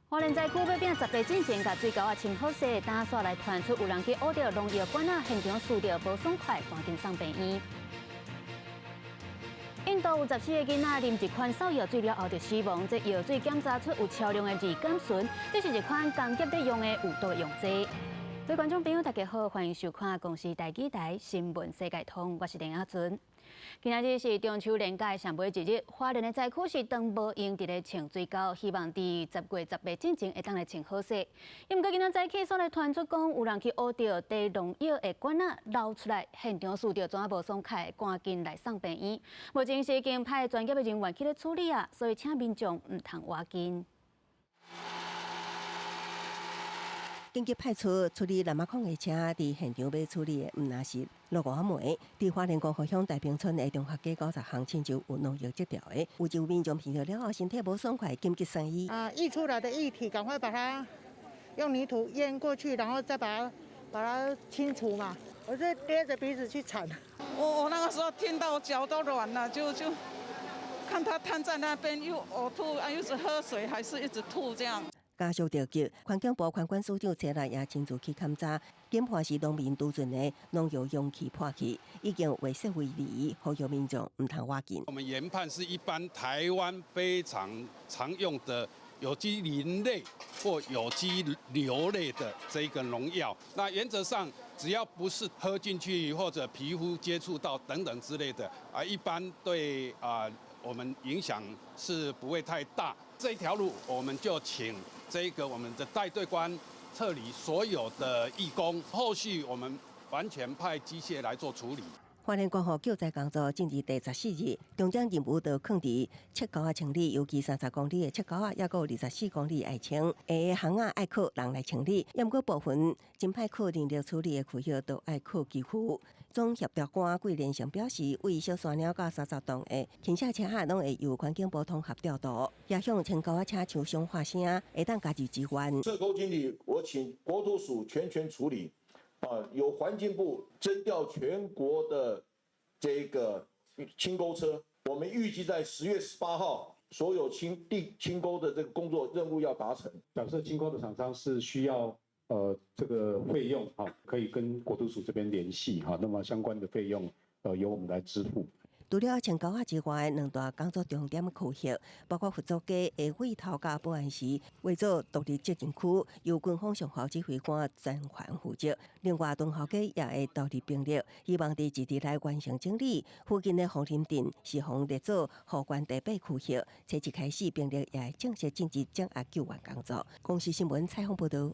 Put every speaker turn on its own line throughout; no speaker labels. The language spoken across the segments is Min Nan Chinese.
花蓮災區欲拚十八進前，共水溝仔清好勢，今煞來傳出有人去挖著農藥罐仔，現場撕著無爽快，趕緊送病院。印度有14個囡仔啉一款獸藥水了後就死亡，這藥水檢查出有超量的二甘醇，這是一款工業咧用的有毒藥劑。各位觀眾朋友，大家好，歡迎收看公視台語台新聞世界通，我是林亞尊。今仔日是中秋連假上尾一日，花蓮的災區是長無閒佇咧清水溝，希望佇10月18進前會當來清好勢。毋過今仔早起煞來傳出講，有人去挖著帶農藥的罐仔流出來，現場撕著怎無爽快，趕緊來送病院。目前是已經派專業的人員去咧處理啊，所以請民眾毋通倚近。
緊急派出處理藍仔礦的車，佇現場欲處理的，毋但是落五枚。佇花蓮光復鄉大坪村的中學街90巷，親像有農藥積著的，有一位民眾聞著了後，身體無爽快，緊急送醫。
啊，溢出來的液體，趕快把它用泥土淹過去，然後再把它清除嘛。我就捏著鼻子去鏟。
我那個時候聽到腳都軟了，就看他癱在那邊，又嘔吐，啊，又是喝水，還是一直吐這樣。
家屬著急，環境部環管署長車來也親自去勘查，檢判是農民儲存的農藥容器破去，已經畫設圍籬，呼籲民眾毋通倚近。
我們研判是一般台灣非常常用的有機磷類或有機硫類的這個農藥。那原則上，只要不是喝進去或者皮膚接觸到等等之類的，啊，一般對啊我們影響是不會太大。這條路我們就請這個我們的帶隊官撤離所有的義工，後續我們完全派機械來做處理。
花蓮光復救災工作進入第14日，重點任務就囥佇切溝仔清理，尤其30公里的切溝仔，抑閣有24公里愛清，下巷仔愛靠人來清理，毋過部分真歹靠人力處理的區域，都愛靠機具。總協調官桂連成表示，位小山嶺到30棟的傾斜車仔，攏會由環境部統合調度，也向清溝仔車廠商發聲，會當加入支援。
這溝清理，我請國土署全權處理。啊，由環境部徵調全國的這個清溝車，我們預計在10月18號，所有清地清溝的這個工作任務要達成。
假設清溝的廠商是需要這個費用，哈，可以跟國土署這邊聯繫，哈，那麼相關的費用由我們來支付。
除了清溝仔之外，兩大工作重點區域，包括佛祖街下尾頭佮保安寺，劃做獨立責任區，由軍方上校指揮官專權負責。另外，敦孝街也會投入兵力，希望佇一日內完成整理。附近的鳳林鎮是予列做雨冠第八區域，初一開始兵力也會正式進入掌壓救援工作。公視新聞採訪報導。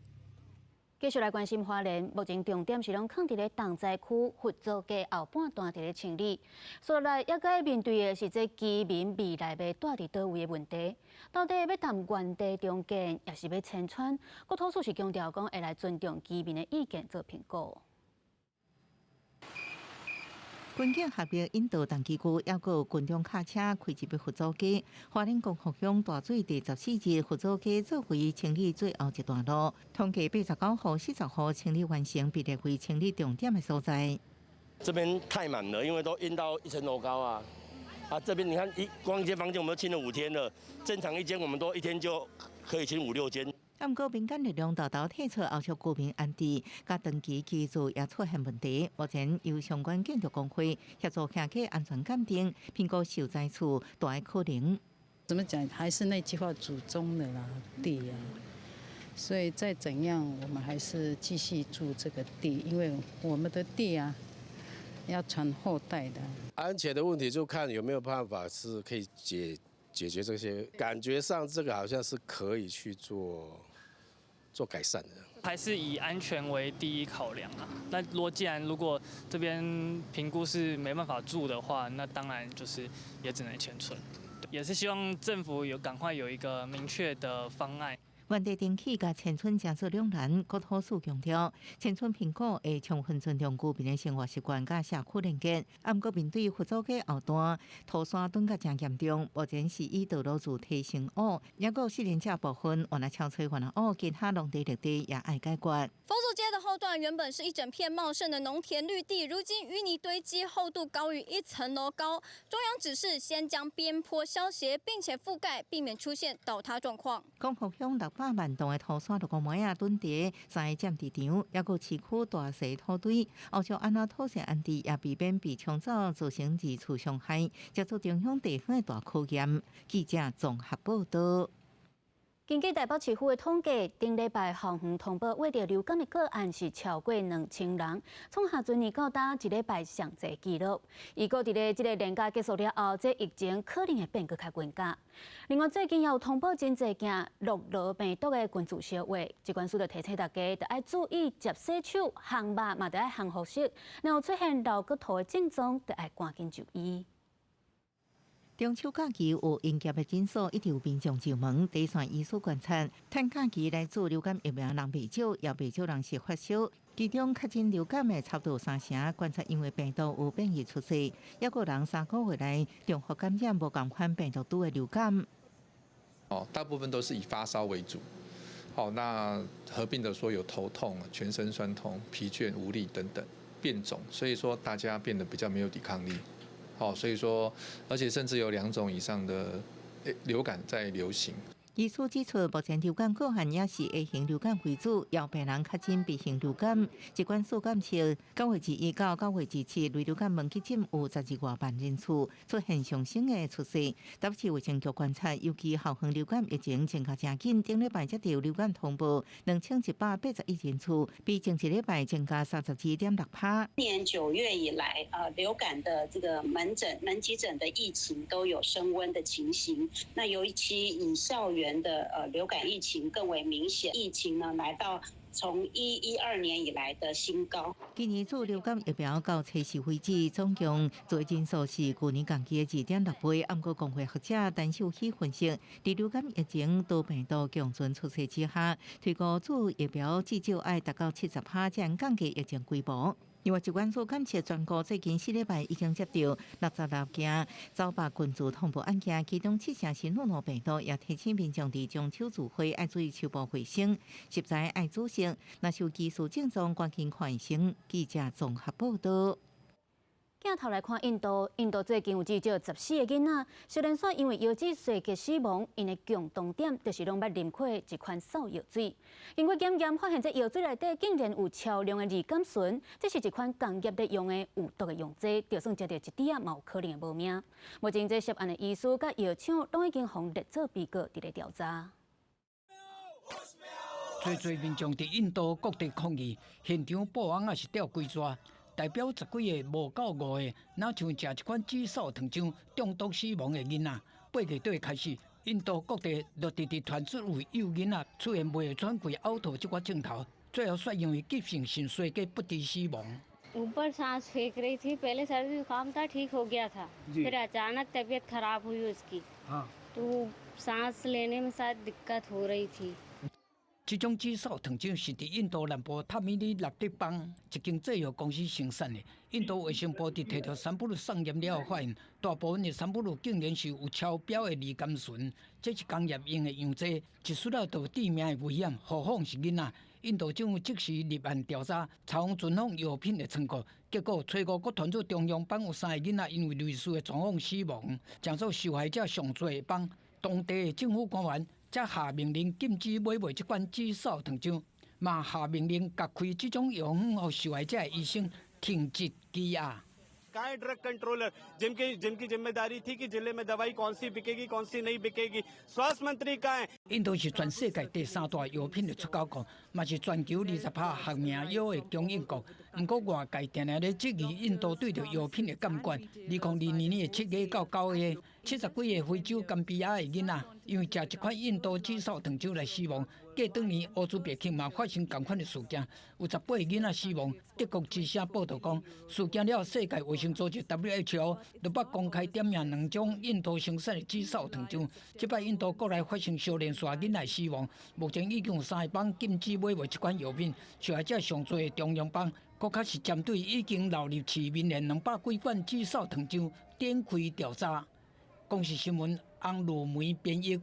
繼續來關心花蓮，目前重點是攏囥佇咧重災區佛祖街後半段佇咧清理。所來猶閣欲面對的是這居民未來欲蹛佇佗位的問題。到底欲談原地重建，抑是欲遷村？國土署是強調講會來尊重居民的意見做評估。
軍警合力引導重機具，抑閣有軍用卡車開入去佛祖街。花蓮光復鄉大水第14日，佛祖街作為清理最後一段路，統計89戶、40戶清理完成，被列為清理重點的所在。
這邊太滿了，因為都淹到一層樓高啊！啊，這邊你看一光一間房間，我們都清了5天了。正常一間我們都一天就可以清五六間。
毋過民間力量沓沓退出，後續居民安置，佮長期居住也出現問題。目前由相關建築工會協助徛起安全鑑定，評估受災厝大的可能。
怎麼講？還是那句話，祖宗的啦地啊。所以再怎樣，我們還是繼續住這個地，因為我們的地啊，要傳後代的。
安全的問題就看有沒有辦法是可以解決這些，感覺上這個好像是可以去做改善的，
還是以安全為第一考量啊。那如果既然如果這邊評估是沒辦法住的話，那當然就是也只能遷村。也是希望政府有趕快有一個明確的方案。
原地重起佮遷村誠做兩難，國土署強調，遷村評估會充分尊重居民的生活習慣佮社區連結。啊，毋過面對佛祖街後段土山頓較誠嚴重，目前是以道路做提升挖，抑閣四連車部分原來超出原來挖，其他農地綠地也愛解決。
佛祖街的後後段原本是一整片茂盛的農田綠地，如今淤泥堆積厚度高於一層樓高。中央指示先將邊坡消斜，並且覆蓋，避免出現倒塌狀況。
光復鄉600萬棟的土山六個麥仔囤佇三個佔地場，抑閣市區大細土堆，後續按怎妥善安置，也避免被沖走，造成二次傷害，這做中央地方的大考驗。記者綜合報道。
根據台北市府的統計，頂禮拜校園通報秽著流感的個案是超過2000人，創下全年到今一禮拜上濟紀錄。預估佇咧這个連假結束了後，這疫情可能會變閣較懸加。另外，最近也有通報真濟件諾羅病毒的群聚相話，疾管署就提醒大家，著愛注意捷洗手、烘肉嘛，著愛烘予熟，若有出現流骨頭的症狀，著愛趕緊就醫。
中秋假期有營業的診所，一直有民眾上門第一線醫師觀察，趁假期來注流感疫苗人袂少，也袂少人是發燒。其中確診流感的差不多三成，觀察因為病毒有變異出世，抑閣有人3個月內重複感染無仝款病毒株的流感。
哦，大部分都是以發燒為主。好，那合併的說有頭痛、全身痠痛、疲倦無力等等變種，所以說大家變得比較沒有抵抗力。好，所以說，而且甚至有兩種以上的流感在流行。
醫師指出，目前流感個案也是 A 型流感為主，有病人確診 B 型流感。疾管署監測，9月21到9月27，類流感門急診有12外萬人次出現上升的趨勢。台北市衛生局觀察，尤其校園流感疫情增加誠緊，頂禮拜接著流感通報2181人次，比前一禮拜增加32.6%。
今年9月以來，流感的這個門診、門急診的疫情都有升溫的情形。那尤其以校園的流感疫情更為明顯，疫情呢來到從112年以來的新高。
今年注流感疫苗到測試為止，總共做人數是舊年同期的2.6倍。毋過公衛學者陳秀熙分析，佇流感疫情多病毒共存趨勢之下，推估注疫苗至少愛達到70%，才能降低疫情規模。另外，疾管署監測全國最近4禮拜已經接著66件走罷群聚通報案件，其中七成是諾羅病毒，也提醒民眾佇中秋聚會愛注意手部衛生，食材愛煮熟，若是有疑似症狀，趕緊看醫生。記者綜合報道。
鏡頭來看印度，印度最近有至少14個囡仔，相連紲因為腰子衰竭死亡，𪜶的共同點就是攏捌啉過一款掃藥水。經過檢驗，發現這藥水內底竟然有超量的二甘醇，這是一款工業咧用的有毒的溶劑，就算食著一滴仔，嘛有可能會無命。目前這涉案的醫師佮藥廠攏已經予列做被告，佇咧調查。
濟濟民眾佇印度各地抗議，現場布網仔是吊規逝。代表十幾個無夠五歲，若像食這款紫蘇糖漿中毒死亡的囡仔。8月底開始，印度各地陸續佇傳出有幼囡仔出現袂喘氣、嘔吐這款症頭，最後煞因為急性腎衰竭不治死亡。
ऊपर सांस फेंक रही थी, पहले सर्दी जुकाम था, ठीक हो गया था, फिर अचानक तबीयत खराब हुई उसकी, तो सांस लेने में शायद दिक्कत हो रही थी。
這種紫蘇糖漿是佇印度南部塔米爾納德邦一間製藥公司生產的。印度衛生部佇提著三不送驗了後，發現大部分的三不竟然是有超標的二甘醇，這是工業用的溶劑，一啜了就致命的危險，何況是囡仔。印度政府即時立案調查，查訪存放藥品的倉庫，結果初五閣傳出中央邦有三个囡仔因為類似的狀況死亡，成做受害者上濟的邦。當地的政府官員才下命令禁止買賣這款紫蘇糖漿，嘛下命令共開這種藥方予受害者的醫生停職羈押。
कहाँ है ड्रग कंट्रोलर, जिनकी जिनकी जिम्मेदारी थी कि जिले में दवाई कौन सी बिकेगी, कौन सी नहीं बिकेगी? स्वास्थ्य मंत्री कहाँ है？
印度是全世界第三大藥品的出口國，嘛是全球20%學名藥的供應國。毋過外界定定咧質疑印度對著藥品的監管。2022年的7月到9月，70幾個非洲甘比亞的囡仔，因為食這款印度紫蘇糖漿來死亡。過當年烏茲別克嘛發生仝款的事件，有18個囡仔死亡。德國之聲報導講，事件了後，世界衛生組織 WHO 都捌公開點名兩種印度生產的紫蘇糖漿。這擺印度國內發生相連紲囡仔死亡，目前已經有三個邦禁止買賣這款藥品，受害者上濟的中央邦，閣較是針對已經流入市面的200幾罐紫蘇糖漿展開調查。公視新聞翁如梅編譯。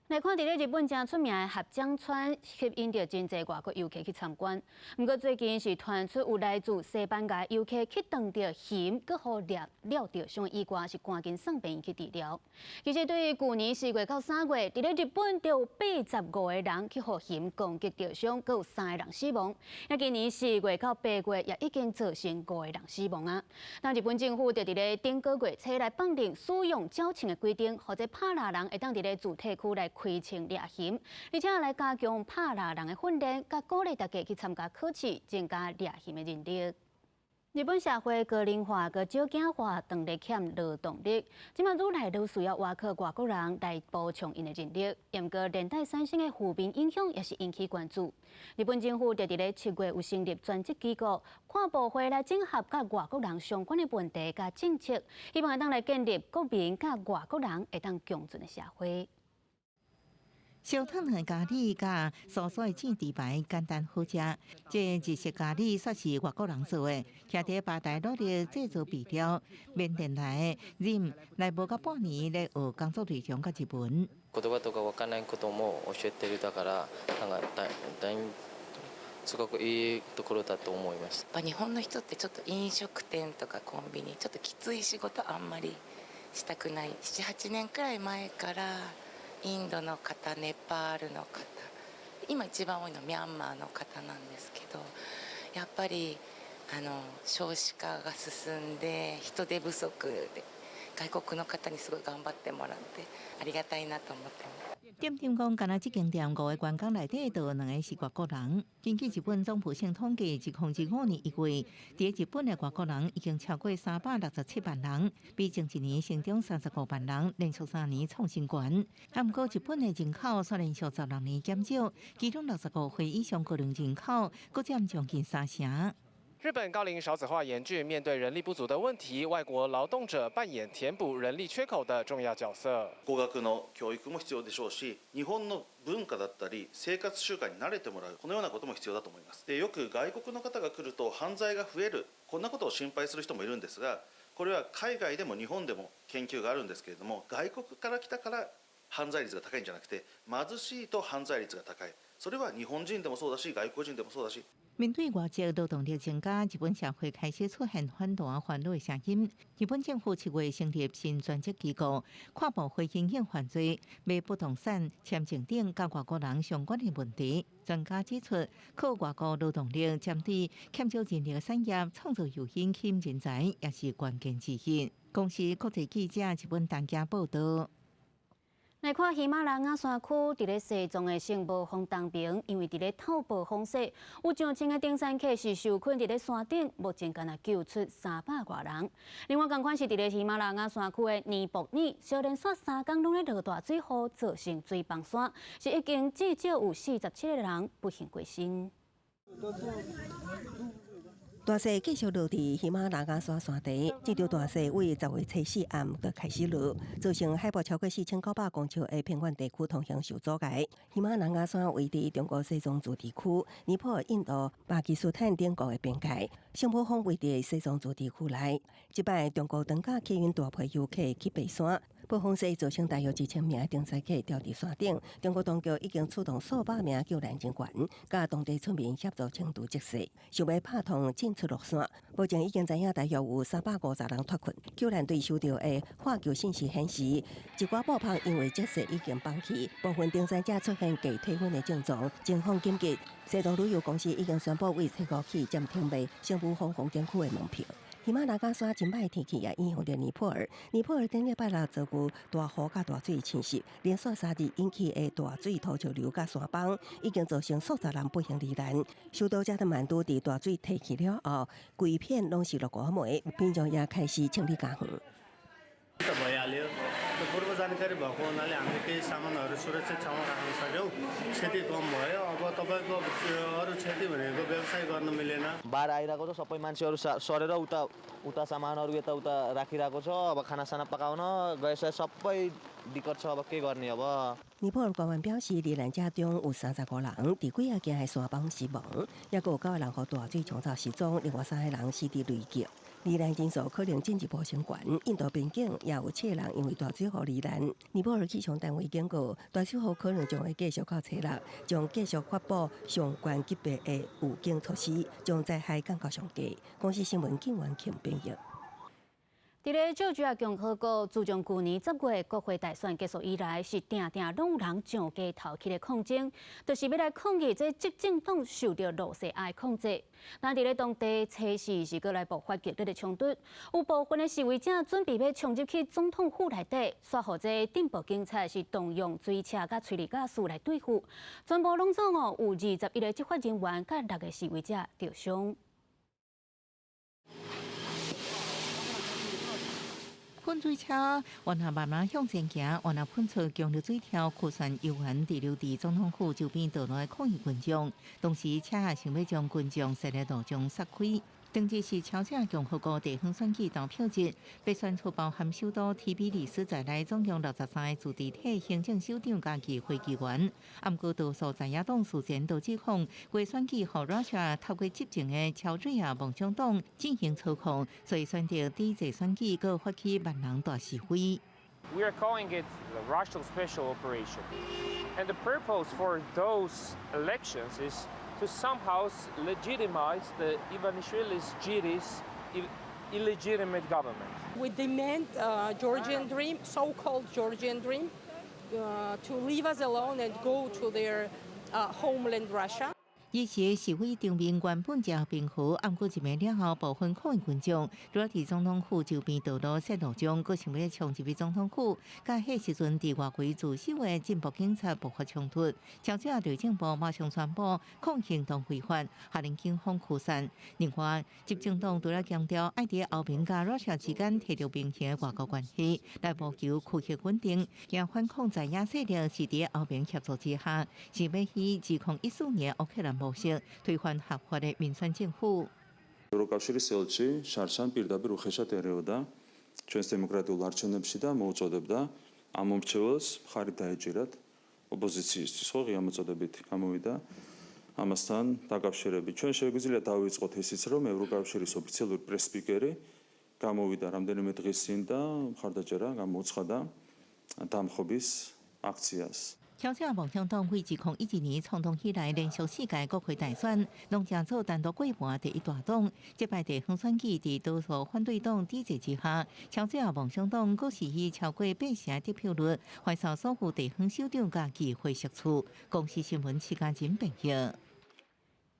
來看佇咧日本誠出名的合掌村，吸引著真濟外國遊客去參觀。毋過最近是傳出有來自西班牙遊客去撞著熊，閣予獵抓著傷意外，是趕緊送病院去治療。其實對於舊年4月到3月，佇咧日本就有85個人去予熊攻擊著傷，閣有三個人死亡。那今年4月到8月也已經造成五個人死亡啊。那日本政府就佇咧頂個月初來放任使用腳鉗的規定，予這拍獵人會當佇咧住宅區來開槍獵熊，而且來加強拍獵人的訓練，佮鼓勵大家去參加考試，增加獵熊的能力。日本社會高齡化、佮少子化，當咧欠勞動力，這馬愈來愈需要倚靠外國人來補充𪜶的人力。毋過連帶產生的負面影響，也是引起關注。日本政府佇咧7月有成立專職機構，跨部會來整合佮外國人相關的問題佮政策，希望會當來建立國民佮外國人會當共存的社會。
燒燙的咖喱佮酥酥的煎豬排簡單好食。這日式咖喱煞是外國人做的，徛佇吧台努力製作備料。緬甸來的任來無到半年咧學工作內容佮日文。
言葉とかわからないことも教えてるだから、なんかだだいすごくいいところだと思います。
日本の人ってちょっと飲食店とかコンビニちょっときつい仕事あんまりしたくない。7、8年くらい前からインドの方、ネパールの方、今一番多いのはミャンマーの方なんですけど、やっぱり少子化が進んで人手不足で外國の方にすごい頑張ってもらってありがたいなと思ってます。
店長講，干焦這間店五個員工內底，就有兩個是外國人。根據日本總部省統計，2025年1月，佇日本的外國人已經超過367萬人，比前一年成長35萬人，連續3年創新高。啊，毋過日本的人口煞連續16年減少，其中65歲以上高齡人口，閣佔將近三成。
日本高齡少子化嚴峻，面對人力不足的問題，外國勞動者扮演填補人力缺口的重要角色。
語學の教育も必要でしょうし、日本の文化だったり生活習慣に慣れてもらう、このようなことも必要だと思います。で、よく外国の方が来ると犯罪が増える、こんなことを心配する人もいるんですが、これは海外でも日本でも研究があるんですけれども、外国から来たから犯罪率が高いんじゃなくて、貧しいと犯罪率が高い。それは日本人でもそうだし、外国人でもそうだし。
面對外籍勞動力增加，日本社會開始出現反彈煩惱的聲音。日本政府7月成立新專職機構，跨部會因應犯罪、買不動產、簽證等佮外國人相關的問題。專家指出，靠外國勞動力針對欠少人力的產業，創造誘因吸引人才，也是關鍵之一。公視國際記者日本東京報道。
來看喜馬拉雅山區，佇咧西藏的聖母峰東邊，因為佇咧透暴風雪，有上千个登山客是受困佇咧山頂，目前干焦救出300外人。另外，仝款是佇咧喜馬拉雅山區的尼泊爾，小連續3工攏咧落大水雨，造成水崩山，是已經至少有47個人不幸過身。
大雪繼續落佇喜馬拉雅山山頂，這場大雪為10月初四暗就開始落，造成海拔超過4900公尺的偏遠地區通行受阻礙。喜馬拉雅山位佇中國西藏自治區、尼泊爾、印度、巴基斯坦等國的邊界，聖母峰位佇西藏自治區內。這擺中國當家吸引大批遊客去爬山。暴風雪造成大約1000名的登山客牢佇山頂，中國當局已經出動數百名救援人員，佮當地村民協助清除積雪，想欲拍通進出路線。目前已經知影大約有350人脫困。救援隊收到的發球信息顯示，一寡布棚因為積雪已經崩去，部分登山者出現低體溫的症狀，情況緊急。西藏旅遊公司已經宣布為初五起暫停賣聖母峰風景區的門票。喜馬拉雅山真歹天氣也影響著尼泊爾。尼泊爾頂禮拜六遭遇大雨佮大水侵襲，連續3日引起的大水土石流佮山崩，已經造成數十人不幸罹難。首都加德滿都佇大水退去了後，規片攏是落雨糜，民眾也開始清理家園。
त भइहाल्यो। त्यो पूर्व जानकारी भएको हुनाले हामीले केही सामानहरू सुरक्षित ठाउँमा राख्न सक्यौँ। क्षति कम भयो। अब तपाईँको अरू क्षति भनेको व्यवसाय गर्न मिलेन।
बाढ आइरहेको छ। सबै मान्छेहरू सरेर उता उता सामानहरू यताउता राखिरहेको छ। अब खानासाना पकाउन गएस सबै दिक्कत छ। अब के गर्ने अब?
尼泊爾官員表示，罹難者中有35人佇幾仔間的山崩死亡，抑閣有九個人予大水沖走失蹤，另外三個人死佇雷擊。罹難人數可能進一步升懸。印度邊境也有七個人因為大水禍罹難。尼泊爾氣象單位警告，大水禍可能將會繼續到初六，將繼續發布上懸級別的預警措施，將災害降到上低。公視新聞警員慶編譯。
佇咧喬治亞共和國，自從舊年10月國會大選結束以來，是定定攏有人上街頭起來抗爭，就是欲來抗議這執政黨受著羅西亞的控制。那佇咧當地初四是閣來爆發激烈的衝突，有部分的示威者準備欲衝入去總統府內底，煞予這鎮暴警察是動用水車佮催淚ガス來對付，全部攏總哦有21個執法人員佮六個示威者著傷。
噴水車，原來慢慢向前行，原來噴出強烈水柱，驅散遊人滯留佇總統府周邊道路的抗議群眾。當時車仔想欲將群眾踅佇路中殺開。當日是喬治亞共和國地方選舉投票日，被選出包含首都提比里斯在內總共63個自治體行政首長佮議會議員。毋過多數在野黨事前都指控，該選舉予 Russia 透過執政的喬治亞夢想黨進行操控，所以選擇抵制選舉，閣發起萬人大示威。
We are calling it the Russian special operation, and the purpose for those elections is to somehow legitimize the Ivanishvili's GD's illegitimate government.
We demand Georgian Dream, so-called Georgian Dream, to leave us alone and go to their homeland Russia.
彼時示威場面原本誠平和，毋過入暝了後，部分抗議群眾除了佇總統府周邊道路設路障，閣想欲衝入去總統府，佮彼時陣佇外圍駐守的進步警察爆發衝突，喬治亞內政部馬上宣布抗行動違法，下令警方驅散。另外，執政黨除了強調愛佇歐盟佮 Russia 之間提著平衡的外交關係，來謀求區域穩定，驚反抗在野勢力是佇歐盟協助之下，想欲以2014年烏克蘭模式推翻合法的民選政府。
ევროკავშირის ელჩი შარშან პირდაპირ უხეშად ერეოდა ჩვენს დემოკრატიულ არჩევნებში და მოუწოდებდა ამ მომრჩეველს მხარი დაეჭირათ ოპოზიციისთვის, ხო, ღია მოწოდებით გამოვიდა ამასთან დაკავშირებით. ჩვენ შეგვიძლია დავიწყოთ ისიც, რომ ევროკავშირის ოფიციალური პრესპიკერი გამოვიდა რამდენიმე დღის წინ და მხარდაჭერა გამოუცხადა დამხობის აქციას.
喬治亞夢想黨對2012年創黨以來，連續四屆國會大選，攏成做單獨過半第一大黨。這擺地方選舉佇多數反對黨抵制之下，喬治亞夢想黨閣是以超過八成得票率，橫掃所有地方首長佮議會席次。公視新聞徐嘉仁編譯。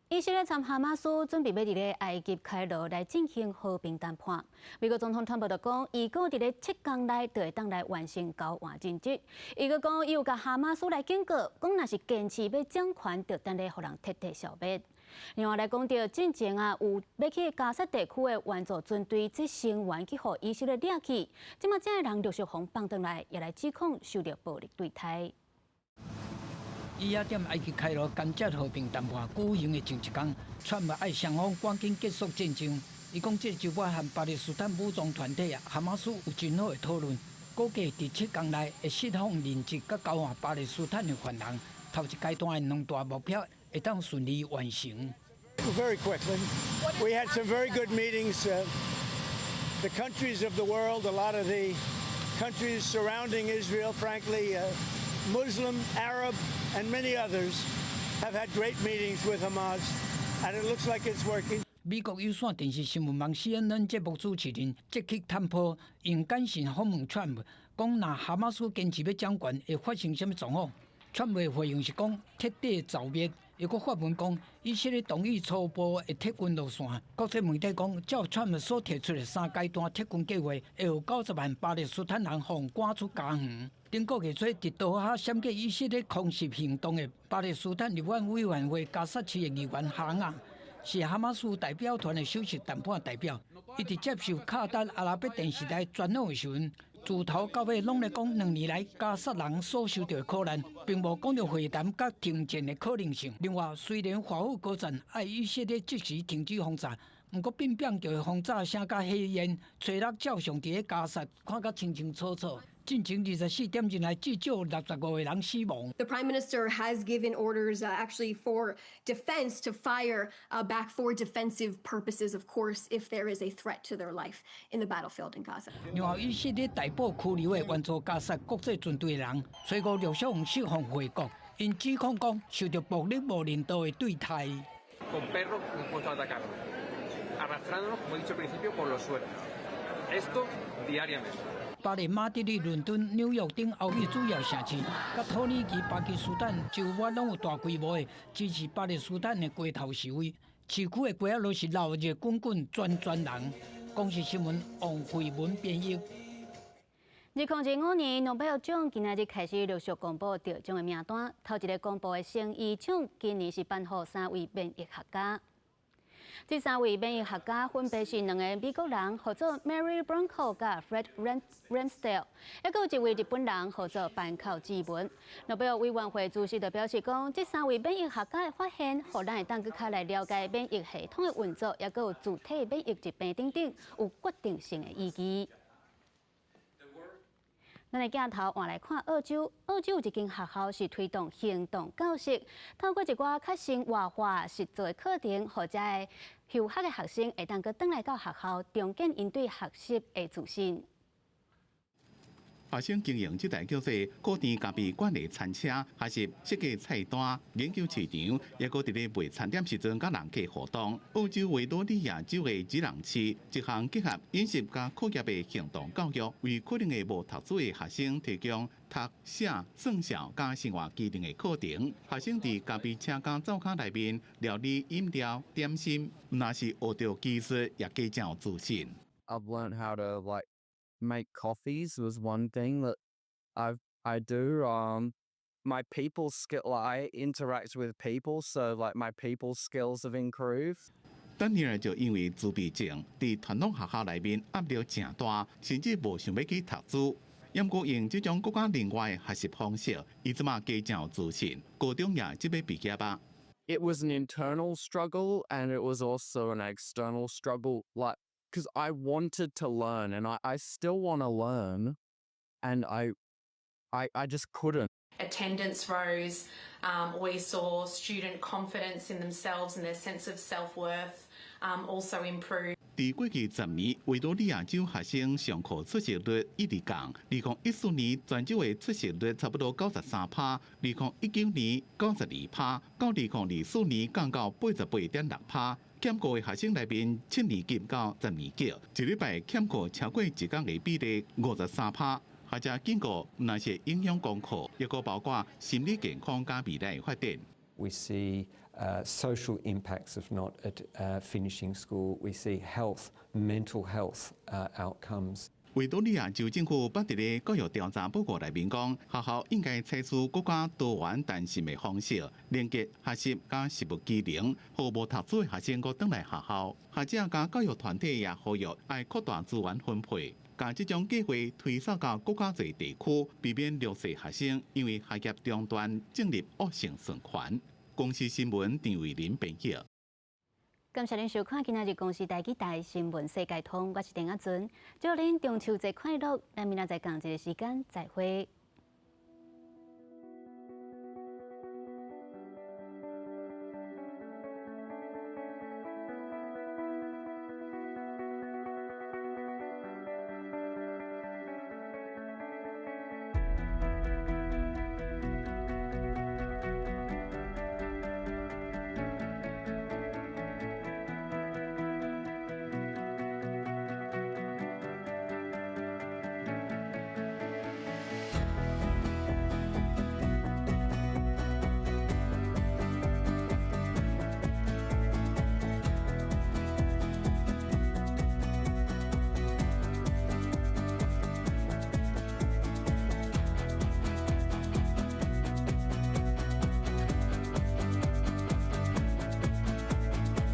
以色列參哈馬斯準備欲佇咧埃及開羅來進行和平談判。美國總統川普就講，伊閣佇咧7天內就會當來完成交換人質。伊閣講，伊有共哈馬斯來警告，講若是堅持欲掌權，就等咧予人徹底消滅。另外來講著，進前啊有欲去加薩地區的援助軍隊這成員去予以色列掠去，這馬這个人陸續予放轉來，也來指控受著暴力對待。
伊也踮埃及開羅間接和平談判舉行的前一工，川普愛雙方趕緊結束戰爭。伊講，這週尾和巴勒斯坦武裝團體哈馬斯有真好的討論，估計佇7天內會釋放人質佮交換巴勒斯坦的犯人。頭一階段的兩大目標會當順利完成。
Very quickly, we had some very good meetings. The countries of the world, a lot of the countries surrounding Israel, frankly, Muslim, Arab, and many others have had great meetings with Hamas, and it looks like it's working.
美國有線電視新聞網 CNN 節目主持人傑克坦普用簡訊訪問川普，講若哈馬斯堅持欲掌權，會發生啥物狀況？川普的回應是講徹底剿滅。伊閣發文講，以色列同意初步的撤軍路線。國際媒體講，照川普所提出的三階段撤軍計劃，會予90萬巴勒斯坦人予趕出家園。頂個月初，佇多哈閃過以色列空襲行動的巴勒斯坦立法委員會加薩市的議員哈亞，是哈馬斯代表團的首席談判代表。伊佇接受卡達阿拉伯電視台專訪的時陣，自頭到尾攏咧講2年來加薩人所受著的苦難，並無講著會談佮停戰的可能性。另外，雖然華府高層愛以色列即時停止轟炸，毋過變變叫的轟炸聲佮火焰，初六照常佇咧加薩看甲清清楚楚。進前24點鐘內至少65個人死亡。
The prime minister has given orders actually for defense to fire back for defensive purposes, of course, if there is a threat to their life in the battlefield in Gaza.
另外，以色列逮捕拘留的援助加薩國際軍隊人，初五陸續釋放回國，𪜶指控講受著暴力無人道的對待。
Con perros dispuestos a atacarnos, arrastrándonos, como he dicho al principio, por los suelos. Esto diariamente.
巴黎、馬德里、倫敦、紐約等歐美主要城市，佮土耳其、巴基斯坦、周邊攏有大規模的支持巴勒斯坦的街頭示威。市區的街仔攏是鬧熱滾滾，全全人。公視新聞王慧文編譯。
2025年諾貝爾獎今仔日開始陸續公布得獎的名單。頭一个公布的生醫獎，今年是頒予三位免疫學家。這三位免疫學家分別是兩個美國人，號做 Mary Brunkow 佮 Fred Ramsdell，抑閣有一位日本人，號做坂口智文。諾貝爾委員會主席就表示講，這三位免疫學家的發現，予咱會當閣較來了解免疫系統的運作，抑閣有自體免疫疾病等等，有決定性的意義。咱的鏡頭換來看澳洲，澳洲有一間學校是推動行動教學，透過一寡較生活化實作的課程，予遮的休學的學生會當閣轉來到學校，重建𪜶對學習的自信。
學生經營這台叫做古典咖啡館的餐車，學習設計菜單、研究市場，抑閣佇咧賣餐點時陣佮人客互動。澳洲維多利亞州的吉朗市，一項結合飲食佮課業的行動教育，為可能會無讀書的學生提供讀寫算數佮生活技能的課程。學生佇咖啡車佮灶跤內面料理飲料、點心，毋但是學著技術，也加強自信。
I've learned how to, like, make coffees was one thing that I do. My people skill, like, I interact with people, so, like, my people skills have improved.
丹尼爾就因為自閉症，佇傳統學校內面壓力誠大，甚至無想欲去讀書。毋過用這種閣較另外的學習方式，伊這馬加誠有自信，高中也這欲畢業啊。
It was an internal struggle and it was also an external struggle, like, because I wanted to learn and I still want to learn and I just couldn't.
Attendance rose. We saw student confidence in themselves and their sense of self-worth also improve.
佇過去10年，維多利亞州學生上課出席率一直降。2014年全州的出席率差不多93%，2019年92%，到2024年降到88.6%。欠課的學生內面，7年級到10年級，一禮拜欠課超過一工的比例53%。學者警告，毋但是影響功課，抑閣包括心理健康佮未來的發展。
We see social impacts of not finishing school. We see health, mental health outcomes.
維多利亞州政府捌佇咧教育調查報告內面講，學校應該採取閣較多元彈性的方式，連結學習佮實務技能，予無讀書的學生閣轉來學校。學者佮教育團體也呼籲愛擴大資源分配，共這種計劃推廣到閣較濟地區，避免弱勢學生因為學業中斷進入惡性循環。公視新聞陳慧琳編譯。
感謝恁收看今仔日公視台語台新聞世界通，我是鄧阿尊，祝恁中秋節快樂，咱明仔載仝一个時間再會。